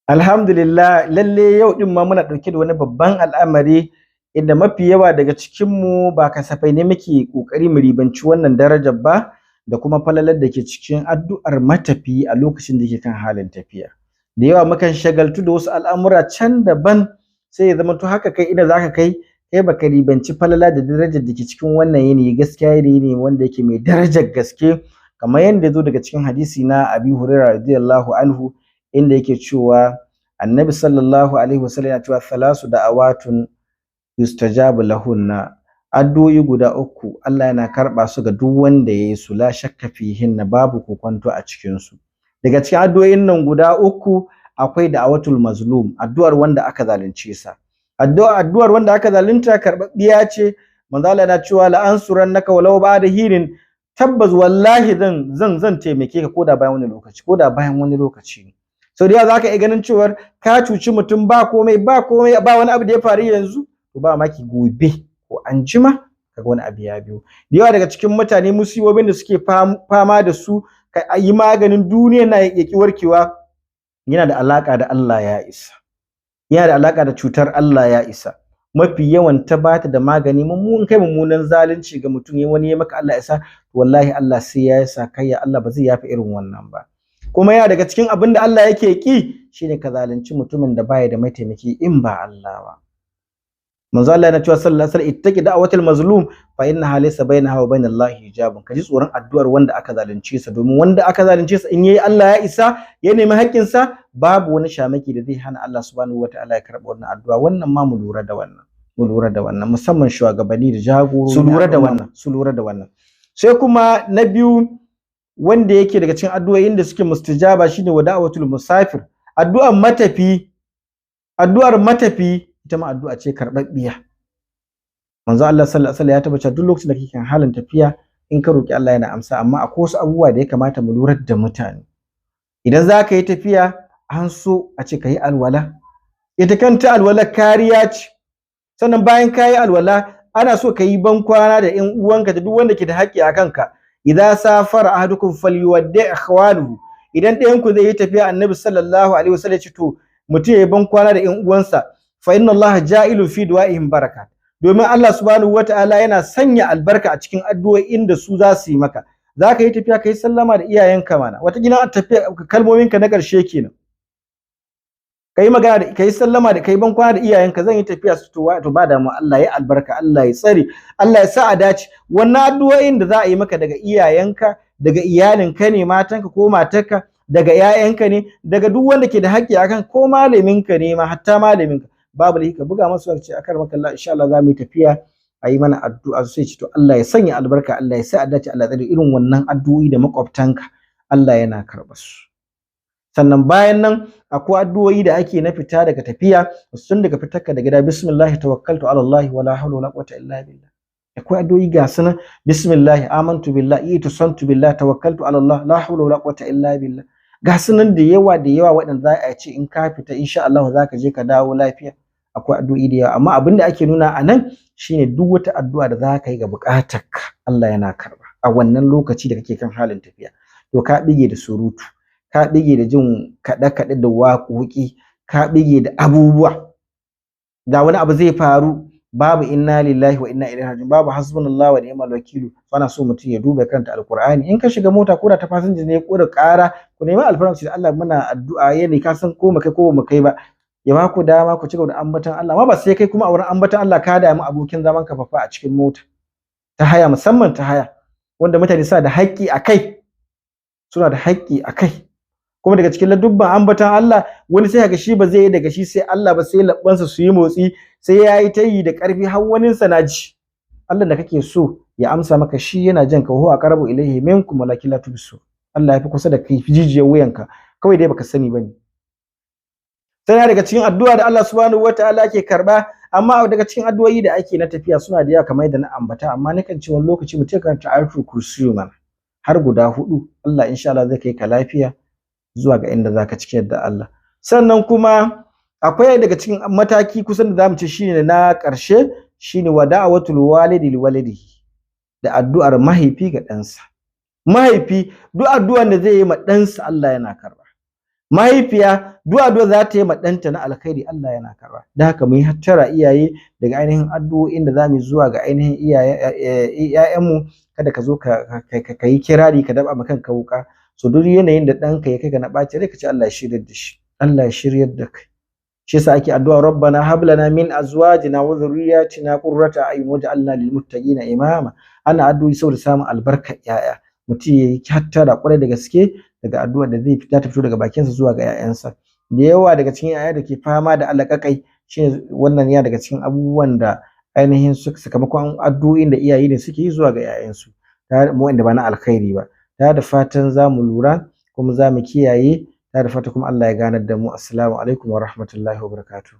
Alhamdulillah, lalle yau din ma muna ɗauke da wani babban al'amari inda mafi yawa daga cikinmu ba kasafai ne muke ƙoƙari mu ribanci wannan darajar ba da kuma falalar da ke cikin addu'ar matafiyi a lokacin da yake kan halin tafiya. Da yawa mukan shagaltu da wasu al'amura can daban, sai ya zama to haka kai inda zaka kai kai baka ribanci falala da darajar da ke cikin wannan yanayi. Gaskiya yanayi ne wanda yake mai darajar gaske, kamar yadda ya zo daga cikin hadisi na Abi Hurairah radiyallahu anhu, inda yake cewa Annabi sallallahu alaihi wasallam yana cewa thalasu da'awatun yustajabu lahunna, addu'o'i guda uku Allah yana karɓa su ga duk wanda ya yi su, la shakka fihinna, babu kokwanto a cikin su. Daga cikin addu'o'in nan guda uku akwai da'awatul mazlum, addu'ar wanda aka zalunce sa. Addu'ar wanda aka zalunta karɓaɓɓiya ce. Manzo Allah yana cewa la ansurannaka walau ba'da hinin, tabbas wallahi zan taimake ka koda bayan wani lokaci, koda bayan wani lokaci. Sau da yawa zaka iya ganin cewar ka cuci mutum ba komai ba komai, ba wani abu da ya faru yanzu, to ba maki gobe ko anjima kaga wani abu ya biyo. Da yawa daga cikin mutane musibobin da suke fama da su, ka yi maganin duniya na ya ki warkewa, yana da alaka da Allah ya isa, yana da alaka da cutar Allah ya isa. Mafi yawan ta bata da magani. Mun kai mummunan zalunci ga mutum, wani ya maka Allah ya isa, wallahi Allah sai ya sa kai, Allah ba zai yafi irin wannan ba. Kuma yana daga cikin abin da Allah yake ki shine ka zalunci mutumin da baya da mataimaki in ba Allah ba. Manzo Allah yana cewa sallallahu alaihi wasallam, ittaqi da'watal mazlum fa innaha laysa bainaha wa bainallahi hijabun. Kaji tsoron addu'ar wanda aka zalunce sa, domin wanda aka zalunce sa in yayi Allah ya isa, ya nemi haƙƙin sa, babu wani shamaki da zai hana Allah subhanahu wataala ya karɓa wannan addu'a. Wannan ma mu lura da wannan, mu lura da wannan, musamman shugabanni da jagorori su lura da wannan, su lura da wannan. Sai kuma na biyu wanda yake daga cikin addu'o'in da suke mustajaba shine wa da'watul musafir, addu'ar matafi. Addu'ar matafi ita ma addu'a ce karɓaɓɓiya. Manzo Allah sallallahu alaihi wasallam ya tabbata duk lokacin da kake kan halin tafiya in ka roki Allah yana amsa. Amma akwai wasu abubuwa da ya kamata mu lura da mutane. Idan za ka yi tafiya, an so a ce ka yi alwala. Ita kanta alwala kariya ce. Sannan bayan ka yi alwala, ana so ka yi bankwana da ƴan uwanka da duk wanda ke da haƙƙi a kanka. Idza safara ahadukum falyuwaddi ikhwanuhu, idan ɗayan ku zai yi tafiya, Annabi sallallahu alaihi wasallam ya ce to mutum ya yi bankwana da ƴan uwansa, fa inna Allah ja'ilu fi du'a'ihim baraka, domin Allah subhanahu wata'ala yana sanya albarka a cikin addu'o'in da su za su yi maka. Za ka yi tafiya, ka yi sallama da iyayenka mana, wataƙila tafiya kalmominka na ƙarshe kenan. Ka yi magana da ka yi sallama da ka yi bankwana da iyayenka, zan yi tafiya, su to ba damu, Allah ya albarka, Allah ya tsare, Allah ya sa a dace. Wannan addu'o'in da za a yi maka daga iyayenka, daga iyalinka ne, matanka ko matarka, daga 'ya'yanka ne, daga duk wanda ke da haƙƙi akan ko malaminka ne ma, hatta malaminka babu laifi ka buga masa waya ce akar maka Allah, insha Allah za mu yi tafiya, a yi mana addu'a. Sai ce to Allah ya sanya albarka, Allah ya sa a dace, Allah ya tsare. Irin wannan addu'o'i da makwabtanka Allah yana karɓar su. Sannan bayan nan akwai addu'o'i da ake na fita daga tafiya, tun daga fitarka da gida, bismillah tawakkaltu ala Allah wala hawla wala quwwata illa billah. Akwai addu'o'i ga sunan, bismillah amantu billah itasantu billah tawakkaltu ala Allah la hawla wala quwwata illa billah. Ga sunan da yawa da yawa waɗanda za a ce in ka fita insha Allah za ka je ka dawo lafiya. Akwai addu'o'i da yawa, amma abin da ake nuna a nan shine duk wata addu'a da za ka yi ga buƙatarka Allah yana karɓa a wannan lokaci da kake kan halin tafiya. To ka bige da surutu, ka bige da jin kaɗe-kaɗe da waƙoƙi, ka bige da abubuwa da wani abu zai faru, babu inna lillahi wa inna ilaihi raji'un, babu hasbunallahu wa ni'mal wakilu. Ana so mutum ya duba karanta alqur'ani. In ka shiga mota ko da ta fasinja ne ko da ƙara, ku nemi alfarma da Allah, muna addu'a yana ka san ko mu kai ko mu kai ba, ya ba ku dama ku ci gaba da ambaton Allah. Amma ba sai kai kuma a wurin ambaton Allah ka damu abokin zaman ka fafa a cikin mota ta haya, musamman ta haya wanda mutane suna da haƙƙi a kai, suna da haƙƙi a kai. Kuma daga cikin ladubban ambaton Allah, wani sai kaga shi ba zai yi daga shi sai Allah ba, sai labbansa su yi motsi, sai ya yi ta yi da ƙarfi har waninsa na ji. Allah da kake so ya amsa maka shi yana jin ka, huwa aqrabu ilayhi minkum walakin la tubsir. Allah ya fi kusa da kai jijiyar wuyanka, kawai dai baka sani bane. Tana daga cikin addu'a da Allah subhanahu wataala ke karba. Amma daga cikin addu'o'i da ake na tafiya suna da yawa kamar yadda na ambata, amma nakan ce wani lokaci mutum karanta ayatul kursiyu mana har guda 4, Allah insha Allah zai kai ka lafiya zuwa ga inda zaka cike da Allah. Sannan kuma akwai daga cikin mataki kusan da zamu ce shine na ƙarshe, shine wa da'watul walidi liwalidihi, da addu'ar mahaifi ga ɗansa. Mahaifi duk addu'an da zai yi ma ɗansa Allah yana karba. Mahaifiya duk addu'a za ta yi ma ɗanta na alkhairi, Allah yana karɓa. Da haka mu yi hattara iyaye daga ainihin addu'o'in da za mu yi zuwa ga ainihin iyaye, ƴaƴanmu. Kada ka zo ka yi kirari ka daba ma kanka wuƙa. So duk yanayin da ɗanka ya kai ka na ɓacin rai, ka ce Allah ya shiryar da shi, Allah ya shiryar da kai. Shi yasa ake addu'a: ربنا هب لنا من أزواجنا وذرياتنا قرة أعين واجعلنا للمتقين إماما. Ana addu'o'i saboda samun albarkar ƴaƴa. Mutum ya yi hattara ƙwarai da gaske daga addu'ar da zai fita ta fito daga bakinsa zuwa ga ƴaƴansa. Da yawa daga cikin ƴaƴa da ke fama da alaƙaƙai shine wannan yana daga cikin abubuwan da ainihin sakamakon addu'o'in da iyaye ne suke yi zuwa ga ƴaƴansu wanda ba na alkhairi ba. Tare da fatan za mu lura kuma za mu kiyaye, tare da fatan kuma Allah ya ganar da mu. Assalamu alaikum wa rahmatullahi wa barakatuh.